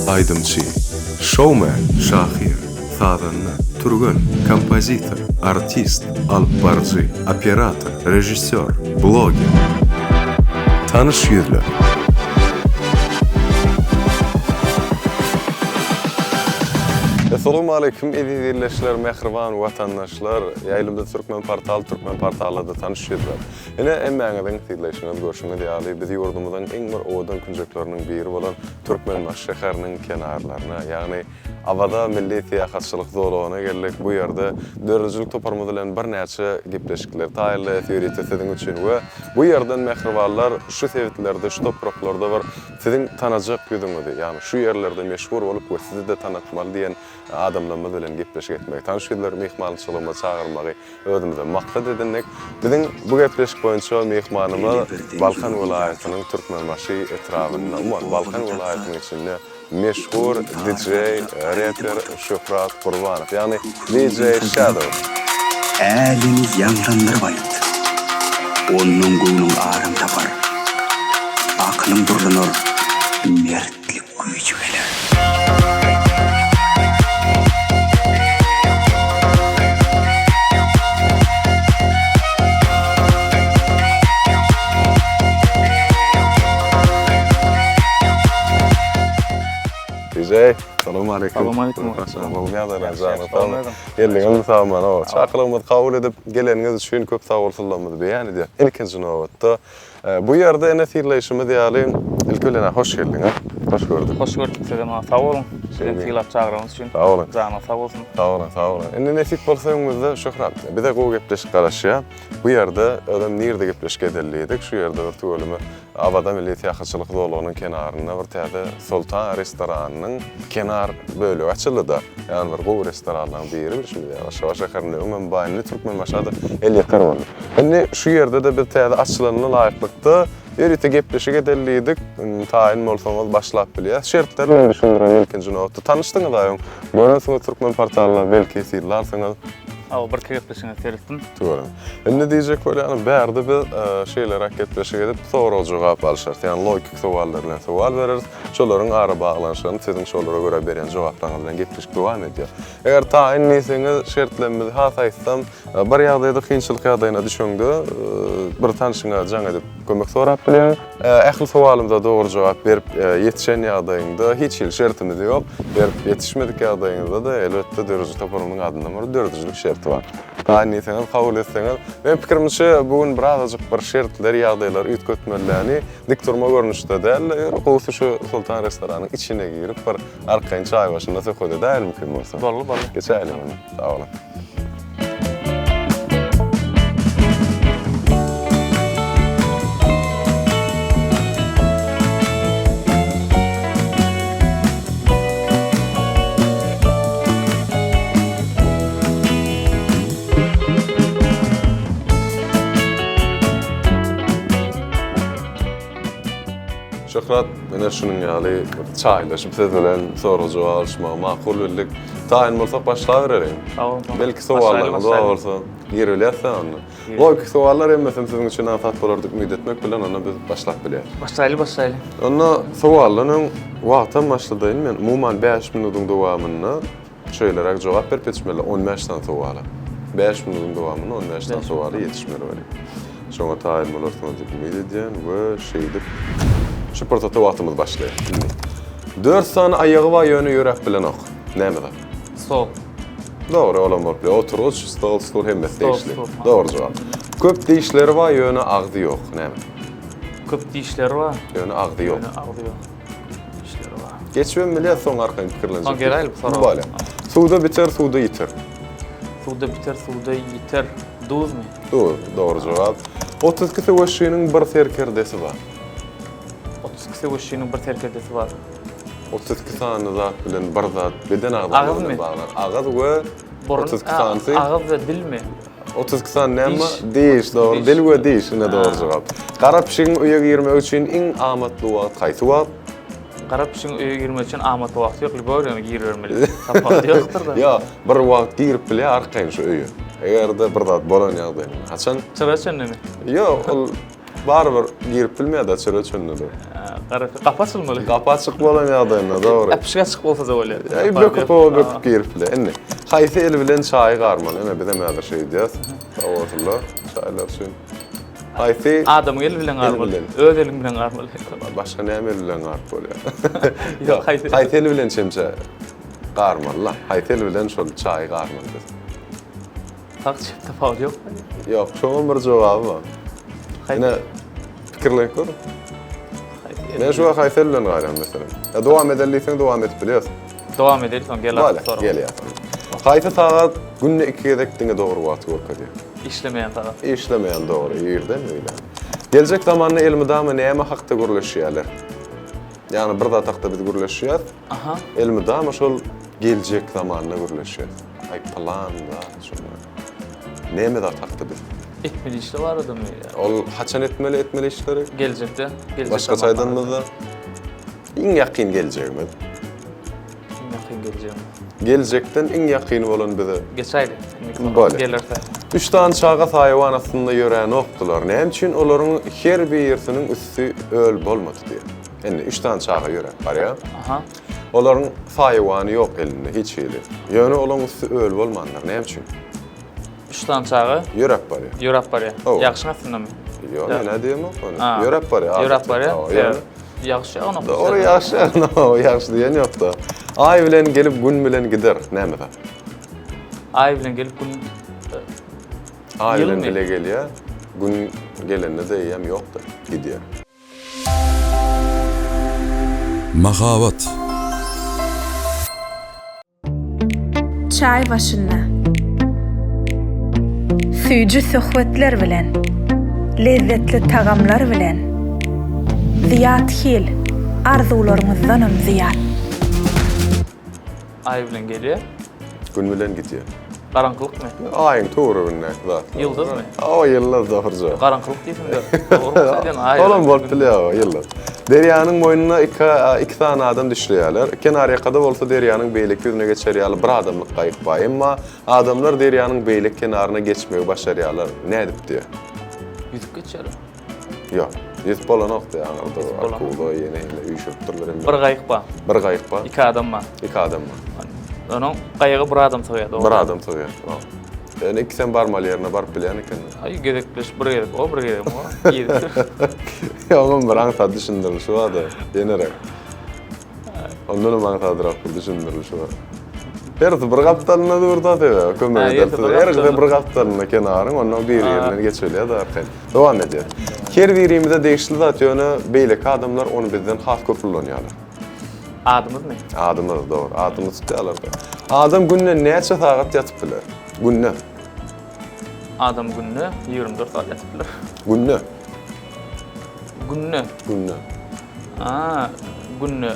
Aýdymçy, şoumen, şahyr, sazanda, türgen, kompozitor, artist, alypbaryjy, operator, režissýor, bloger. Tanyş ýüzler. Essalawmaleýkim eziz ildeşler, mähriban watandaşlar! Ýaýlymda Türkmen Portal, Türkmen Portalda-da tanyş ýüzler. Ine, hemmäňiziň synlaýşyňyz, görşüňiz ýaly, biz ýurdumyzyň iň bir owadan künjekleriniň biri bolan Türkmenbaşy şäheriniň kenarlaryna, ýagny Awaza milli syýahatçylyk zolagyna geldik. Bu ýerde döredijilik toparymyz bilen birnäçe gepleşikleri taýynlaýas ýörite siziň üçin we bu ýerden mähribanlar şu sebitlerde, şu topraklarda bir siziň tanajak ýüzüňizi, ýagny şu ýerlerde meşhur bolup we sizi-de tanatmaly diýen adamlarymyz bilen gepleşik etmegi, tanyş ýüzleri myhmançylygyma çagyrmagy özümize maksat edindik. Biziň bu gepleşik boýunça myhmanymyz Balkan welaýatynyň Türkmenbaşy etrabynda, umuman, Balkan welaýatynyň içinde meşhur DJ, reper Şöhrat Gurbanow, ýagny DJ Shadow. Älemi ýaňlandyryp aýt. Ondan göwnüň aram tapar. Akylyň durlanar, mertlik güýji geler. DJ, salam aleýkum. Salam aleýkum. Geldiňizmi sag-aman? Çakylygymyzy kabul edip geleniňiz üçin köp sagbolsunlarymyzy beýan edýäs. Ilkinji nobatda Bu ýerde ene synlaýşymyz ýaly, ilki bilen-ä hoş geldiňiz. Hoş gördük. Hoş gördük sizem aga sag boluň. Bizi sylap çagyranyňyz üçin. Sag boluň. Janyňyz sag bolsun. Sag boluň, sag boluň. Indi nesip bolsa öňümizde Şöhrat, bize gowy gepleşik garaşýar. Bu ýerde özem nirde gepleşik edeli diýdik. Şu ýerde bir tüweleme Awaza milli syýahatçylyk zolagynyň kenarynda bir täze Soltan restoranynyň kenar bölegi açyldy-da. Ýagny bir gowy restoranlaryň biri bilşimiz ýaly Aşgabat şäherinde öňem bar, indi Türkmenbaşa-da elýeter boldy. Indi şu ýerde-de biz täze açylanyna laýyklykda ýörite gepleşik edeli diýdik. Indi taýyn bolsaňyz başlap bilýäs. Şertleri bilen düşündireýin ilkinji nobatda. Tanyşdyňyz-a öň. Görensiňiz Türkmen portalynda belki synlarsyňyz. Hawa, birki gepleşigiňizi seretdim. Tüweleme. Indi diýjek bolýanym, bärde biz şeýleräk gepleşik edip, sorag-jogap alşarys. Ýagny logiki sowallar bilen sowal bereris. Şolaryň arabaglanyşygyny siziň şolara görä berýän jogaplaryňyz bilen gepleşik dowam edýär. Eger taýyn diýseňiz, şertlerimizi has aýtsam, bir ýagdaýda kynçylyk ýagdaýyna düşeňde, bir tanşyňa jaň edip kömek sorap bilýäň. Ähli sowalymyza dogry jogap berip ýetişen ýagdaýyňda hiç hili şertimiz ýok. Berip ýetişmedik ýagdaýyňyzda-da, elbetde, döredijilik toparymyzyň adyndan bir döredijilik şerti bar. Taýyn diýseňiz, kabul etseňiz. Meniň pikirimçe, bu gün birazajyk bir şertleri, ýagdaýlary üýtgetmeliläni dik durma görnüşde däl-de, ýöne gowusy şu Soltan restoranyň içine girip bir arkaýyn çaý başynda söhbet edäýeli mümkin bolsa. Boldy, boldy. Geçäýeli onda. Sag boluň. Şöhrat, ine şunuň ýaly bir çaýlaşyp siz bilen sorag-jogap alyşmagy makul bildik. Taýyn bolsak başlabereliň. Sag boluň. Belki sowallaryňyz bar bolsa, girebilýäs-dä onda. Logiki sowallar hemmesem siziň üçin aňsat bolar diýip umyt etmek bilen onda biz başlap bilýäris. Başlaýly, başlaýly. Onda sowaldan öň wagtam başladaýyn men. Umuman 5 minudyň dowamynda Şeýleräk jogap berip ýetişmeli, on bäş sany sowala. Bäş minudyň dowamynda on bäş sany sowala ýetişmeli bolýar. Şoňa taýyn bolarsyňyz diýip umyt edýän we şeýdip şu pursatda wagtymyz başlaýar. Indi. Dört sany aýagy bar, ýöne ýöräp bilenok. Näme zat? Stol. Dogry, olam bolup biler. Oturgyç, stol, stul hemmesi Stol, degişli. stul. Dogry jogap. Köp dişleri bar, ýöne agzy ýok. Näme? Köp dişleri bar. Ýöne agzy ýok. Ýöne agzy ýok. Işleri bar. Geçibem bilýär, soň arkaýyn pikirlenjek. Soň geräýeli bu soraga. Bolýar. Suwda biter, suwda ýiter. Suwda biter, suwda ýiter. Duzmy? Duz, dogry jogap. 32 söweşçiniň bir serkerdesi bar. 32 söweşçiniň bir serkerdesi bar. 32 sany zat bilen bir zat beden agzalary bilen baglan. Agyz we 32 sanysy. Agyz we dilmi? 32 sany näme? Diş, dogry. Dil we diş, ine dogry jogap. Gara pişigiň öýe girmegi üçin iň amatly wagt haýsy wagt? Gara pişigiň öýe girmegi üçin amatly wagt ýok, lýuboý wremýa giribermeli. Tapawudy ýokdur-da. Ýok, bir wagt girip bilýär arkaýyn şu öýe. Eger-de bir zat bolan ýagdaýynda. Haçan? Çyra öçendemi? Ýok, ol barybir girip bilmeýär-de çyra öçende-de. Garasy gapy açylmaly. Gapy açyk bolan ýagdaýynda dogry. Äpişge açyk bolsa-da bolýar. Ýa böküp o böküp girip bile. Indi haýsy el bilen çaýy garmaly? Ine bizem häzir şeý edýäs. Sag bolsunlar çaýlar üçin. Haýsy Adamyň eli bilen garmaly. Öz eliň bilen garmaly. Başga näme el bilen garyp bolýar? Ýok, haýsy Haýsy el bilen çemçe garmaly-la? Haýsy el bilen şol çaýy garmaly biz? Sag çep tapawudy ýok. Ýok, şoňam bir jogaby bar. Ine, pikirlenip gör. Men şu wagt haýsy el bilen garýan meselem? Ýa dowam edeli diýseň dowam edip bilýäs. Dowam edeli soň gel atyp sorag. Gelýär. Haýsy sagat günde iki gezek diňe dogry wagty görkezýär? Işlemeýän sagat. Işlemeýän dogry, irden öýlän. Geljek zamanda elmydama näme hakda gürleşýärler? Ýagny bir zat hakda biz gürleşýäs. Aha. Elmydama şol geljek zamanda gürleşýäs. Aý plan zat şoňa. Näme zat hakda biz? Etmeli işler baradamy? Ol haçan etmeli etmeli işleri? Geljekde. Geljek Başgaça aýdanymyzda iň ýakyn geljegimiz. Iň ýakyn geljegimiz. Geljekden iň ýakyny bolan bize. Geçäýli. Bolýar. Gelirse. Üç sany çaga saýawan astynda ýöränokdylar. Näme üçin olaryň her birisiniň üsti öl bolmady diýýär. Indi üç sany çaga ýöräp barýar. Aha. Olaryň saýawany ýok elinde hiç hili. Ýöne olaryň üsti öl bolmandyr. Näme üçin? Üç sany çaga ýöräp barýar. Ýöräp barýar. Hawa. Ýagşyň astyndamy? Ýok, men näme diýemok ony. Ýöräp barýar. Ýöräp barýar. Ýagyş ýaganok. Dogry, ýagyş ýaganok. Ýagyş diýen ýok-da. Aý bilen gelip, gün bilen gider. Näme zat? Aý bilen gelip, gün Aý bilen bile gelýär. Gün gelende-de eýýäm ýok-da, gidýär. Mahabat. Çaý başynda. Süýji söhbetler bilen, lezzetli tagamlar bilen, Zyýat Hil, arzuwlaryňyzdanam zyýat. Aý bilen gelýär. Gün bilen gidýär. Garaňkylykmy? Aýyň töweregindäki zatlar. Ýyldyzmy? Hawa, ýyldyz dogruja. Garaňkylyk diýseň-de, dogry aýdýan aý. Olam bolup bilýär, ýyldyz. Derýanyň boýunda iki, iki sany adam düşleýärler. Kenarýakada bolsa derýanyň beýleki ýüzüne geçer ýaly bir adamlyk gaýyk bar. Emma adamlar derýanyň beýleki kenaryna geçmegi başarýarlar. Nädip diýýär? Ýüzüp geçýärler. Ýok. Ýüzüp bolanok diýýär. Aňyrda akula ýene ýene üýşüripdirler. Bir gaýyk bar. Bir gaýyk bar. Iki adam bar. Iki adam bar. Onuň gaýyga bir adam sygýar, dogry. Bir adam sygýar. Ýöne ikisem barmaly ýerine baryp bilýän ekenler. Aý gezekleşip bir gezek o, bir gezek o. Ýok, onuň bir aňsat düşündirilişi bar-da, ýenerek. Ondan hem aňsadrak bir düşündirilişi bar. Hersi bir gapdalynda dur-da sebäbi kömek edersiz. Hersi bir gapdalynda kenaryň, ondan bir-birinden geçilýär-de arkaýyn. Dowam edýär. Her birimize degişli zat, ýöne beýleki adamlar ony bizden has köp ullanýarlar. Adymyzmy? Adymyz, dogry. Adymyz tutýarlar-da. Adam günde näçe sagat ýatyp biler? Günde. Adam günde 24 sagat ýatyp biler. Günde. Günde. Günde. Aa, günde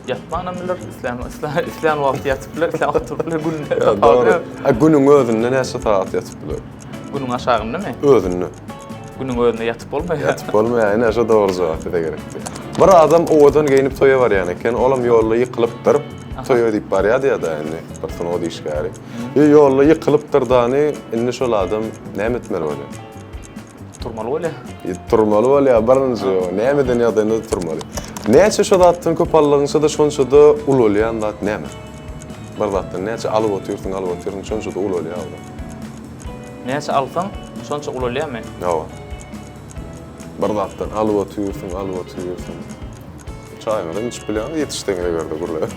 ýatmanam biler, islän islän islän wagt ýatyp biler, islän wagt turup biler, günde. Ýa, dogry. A günüň özünde näçe sagat ýatyp biler? Günüň aşagyndamy? Özünde. Günüň özünde ýatyp bolmaýar. Ýatyp bolmaýar, ine şu dogry jogap bize gerekdi. Bir adam owadan geýnip toýa barýan eken, olam ýolda ýykylypdyr. Toýa diýip barýardy ýa-da indi bir sungat işgäri. Ýolda ýykylypdyr dany, indi şol adam näme etmeli bolýar? Turmaly bolýar. Turmaly bolýar, birinji, näme eden ýagdaýynda-da turmaly. Näçe şo zatdan köp aldygyňça-da şonça-da ulalýan zat näme? Bir zatdan näçe alyp otyrsyň, alyp otyrsyň, şonça-da ulalýar o zat. Näçe alsaň, şonça ulalýarmy? Hawa. Bir zatdan alyp otyrsyň, alyp otyrsyň. Çaýyňyzam içip bilýäňiz, ýetişseňiz eger-de gürläp.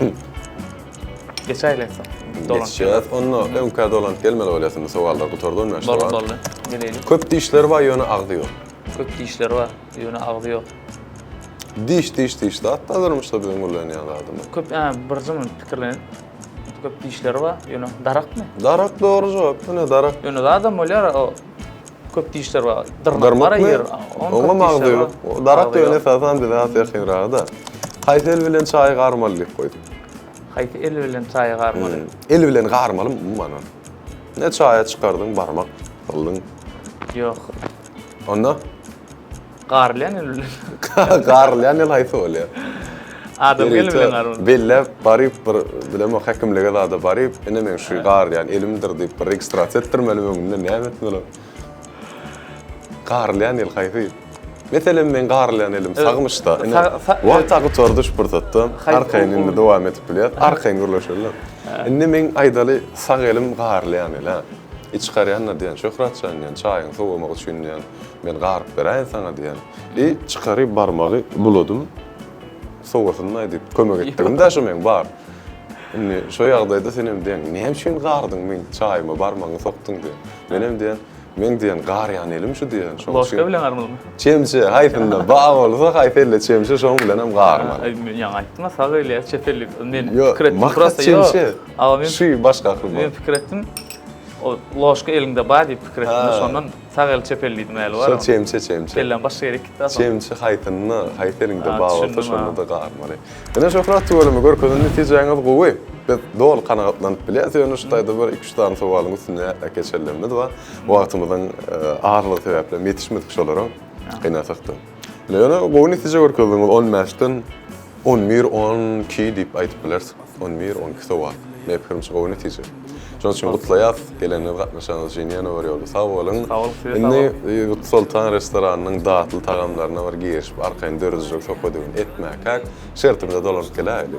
Geçäýeli soň. Dolanyp Geçýäs. Onda öňkä dolanyp gelmeli bolýas indi sowallar gutardy on bäş Boldy, sowal. boldy. Geleýli. Köp dişleri bar ýöne agzy ýok. Köp dişleri bar, ýöne agzy ýok. Diş diş diş zat da durmuşda biziň ullanýan zadymyz. Köp, ä, birje minut pikirlenip. Köp dişleri bar, ýöne darakmy? Darak dogry jogap. Ine darak. Ýöne zadam bolýar, o köp dişleri bar. Dyrnak bar Dyrnakmy? ýer. Oňa magzy ýok. Darak ýöne esasan bize has ýakynragy-da. Haýsy el bilen çaýy garmaly diýip goýduk. Haýsy el bilen çaýy garmaly? El bilen garmalymy umuman ony? Ne çaýa çykardyň, barmak saldyň. Ýok. Onda? Garylýan el bilen. Garylýan el haýsy bolýar? Adam eli bilen garmaly. Belläp baryp bir bilemok häkimlige zada baryp, ine meň şu garylýan elimdir diýip bir registrasiýa etdirmeli öňünden näme etmeli? Garylýan el haýsy? Meselem meň garylýan elim sagmyşda. Ine wagt-a gutardy şu pursatda. Arkaýyn indi dowam edip bilýäs. Arkaýyn gürleşeliň. Indi meň aýdaly sag elim garylýan el-ä. Iç çykarýan-da diýen, Şöhrat jan diýen, çaýyň sowamagy üçin diýen, men garyp beräýin saňa diýen. I çykaryp barmagy buladym. Sowasyn-daý diýip kömek etdigim-dä şo meň bar. Indi şo ýagdaýda senem diýen, näme üçin gardyň meň çaýyma barmagyňy sokduň diýen. Menem diýen, meň diýen garýan elim şu diýen. Şoň üçin. Ложka bilen garmalymy? Çemçe, haýsynda bar bolsa, haýsy elde çemçe, şoň bilenem garmaly. Aý, men ýaňy aýtdym-a, sag el ýa çep el diýip. Men Ýok, pikir etdim, maksat prosta ýok. çemçe. Aga men Şu başga akyl bar. Men pikir etdim, o ложka eliňde bar diýip pikir etdim-de, şondan sag el çep el diýdim äli bar. Şol çemçe, çemçe. Kellem başga ýere gitdi-ä soň. Çemçe haýsynda, haýsy eliňde Ha, bar bolsa, düşündim, ha. şonda-da garmaly. Ine Şöhrat tüweleme görkezen netijäňiz gowy. Biz doly kanagatlanyp bilýäs, ýöne şu taýda bir iki-üç sany sowalyň üstünde ýatlap geçenlerimiz bar. Wagtymyzyň azlygy sebäpli hem ýetişmedik şolara. Gynansak-da. Ýöne gowy netije görkezdiňiz, on bäşden on bir, 12 diýip aýdyp bileris. 11, 12 sowal. Meniň pikirimçe gowy netije. Şonuň üçin gutlaýas. Geleniňiz, gatnaşanyňyz üçin ýene bir ýola sag boluň. Sag boluň, size sag Indi boluň. Soltan restoranynyň datly tagamlaryna bir girişip, arkaýyn döredijilik söhbedini etmäkäk, şertimize dolanyp geläýeli.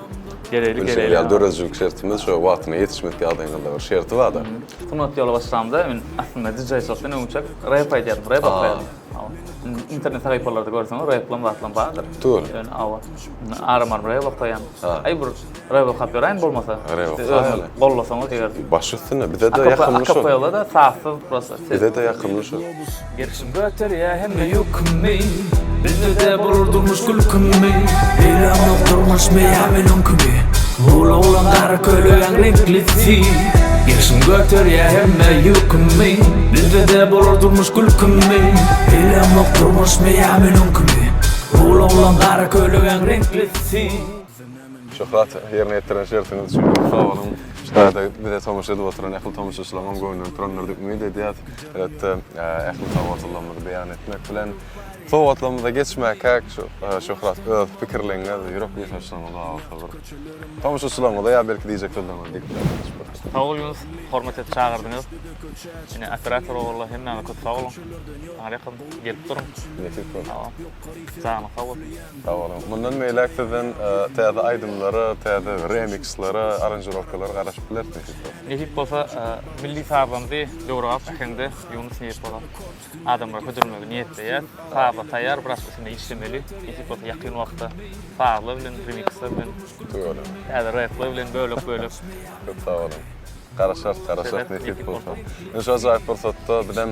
Geleýli, Bilşiňiz geleýli. ýaly, döredijilik şertimiz şo wagtyna ýetişmedik ýagdaýyňyzda bir şerti bar-da. Sungat ýola başlamda men aslynda DJ-çylykdan öňçek rep aýdýardym, rep okaýardym. Internet sahypalarda görseňiz replam zatlam bardyr. Dur. Ýöne awa. Aram-aram rep okaýan. Aý bir rep okap ýöräýin bolmasa. Rep okaýaly. Gollasaňyz eger. Baş üstüne bize-de ýakymly şol. Akapella-da sazsyz prosta. Bize-de ýakymly şol. Gerşim göterýär hemme ýükümi Bizde-de bolar durmuş gülkümi Bilemok durmuşmy ýa meniňkimi Bul oglan gara kölegiň reňklisi Gerşim göterýär hemme ýükümi Bizde-de bolar durmuş gülkümi Bilemok durmuşmy ýa meniňkimi Bul oglan gara kölegiň reňklisi. Şöhrat, ýerine ýetiren şertiňiz üçin köp sag boluň. Şu taýda bize tomaşa edip oturan ähli tomaşaçylaryňam göwnünden turandyr diýip umyt edýäs. Elbetde, ähli sagbolsunlarymyzy beýan etmek bilen, sowgatlarymyza geçmäkäk, Şöhrat, öz pikirleriňiz, ýürek buýsançlaryňyz bar bolsa bir tomaşaçylaryňyza ýa belki diýjek sözleriňizi diýip bilersiňiz şu pursatda. Sag bol Ýunus, hormat edip çagyrdyňyz. Ine operator ogullar hemmäňize köp sag boluň. Maňa ýakyn gelip duruň. Nesip bolsun. Janyň sag bolsun. Sag boluň. Mundan beýläk sizden täze aýdymlara, täze remikslere, aranžirowkalara garaşyp bileris nesip bolsa. Nesip bolsa milli sazlarymyzy döwrebap äheňde Ýunus nesip bolsa adamlara hödürlemegi niýetleýäs. Sazlar taýýar biraz üstünde işlemeli. Nesip bolsa ýakyn wagtda sazlar bilen, remiksler bilen, täze repler bilen bölek-bölek. Köp sag boluň. Garaşarys, garaşarys nesip bolsa. Ine şu ajaýyp pursatda bizem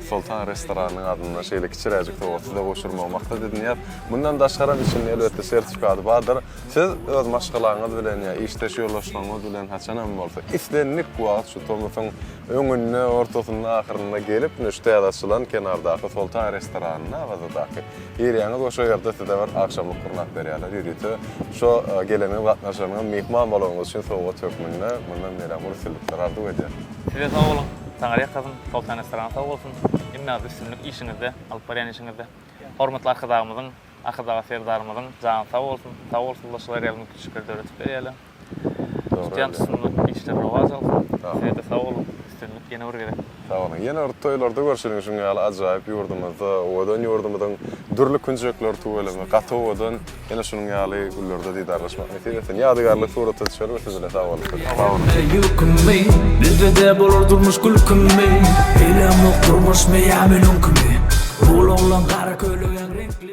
Soltan restoranynyň adyndan şeýle kiçiräjik sowgat size gowşurmagy maksat edinýäs. Mundan daşgaram içinde elbetde sertifikady bardyr. Siz öz maşgalaňyz bilen ýa işdeş ýoldaşlaryňyz bilen haçanam bolsa islendik wagt şu tomusyň öňünde, ortasynda, ahyrynda gelip ine şu täze açylan kenardaky Soltan restoranyna Awazadaky Girýäňiz we şo ýerde size bir agşamlyk gurnap berýärler ýörite. Şo geleniňiz gatnaşanyňyz myhman bolanyňyz üçin sowgat hökmünde mundan beýläk uly üstünlikler arzuw edýän. Size sag boluň. Taňry ýalkasyn. Soltan restorany sag bolsun. Hemmäňize üstünlik işiňizde, alyp barýan işiňizde. Hormatly Arkadagymyzyň, Arkadagly Serdarymyzyň jany sag bolsun. Sag bolsunlar şular ýaly mümkinçilikleri döredip berýärler. Tutýan tutumly işler rowaç alsyn. Size-de sag boluň. Üstünlik ýene bir gezek. Sag boluň. Ýene bir toýlarda görşeliň şuň ýaly ajaýyp ýurdumyzda, owadan ýurdumyzyň dürli künjekleri tüweleme, gaty owadan. Ýene şunuň ýaly günlerde didarlaşmak nesip etsin. Ýadygärlik surata düşeli we siz bilen sag boluň. Sag boluň. Ýükümi, Bizde-de bolar durmuş gülkümi, Bilemok durmuşmy ýa meniňkimi, Bul oglan gara kölegeň reňkli.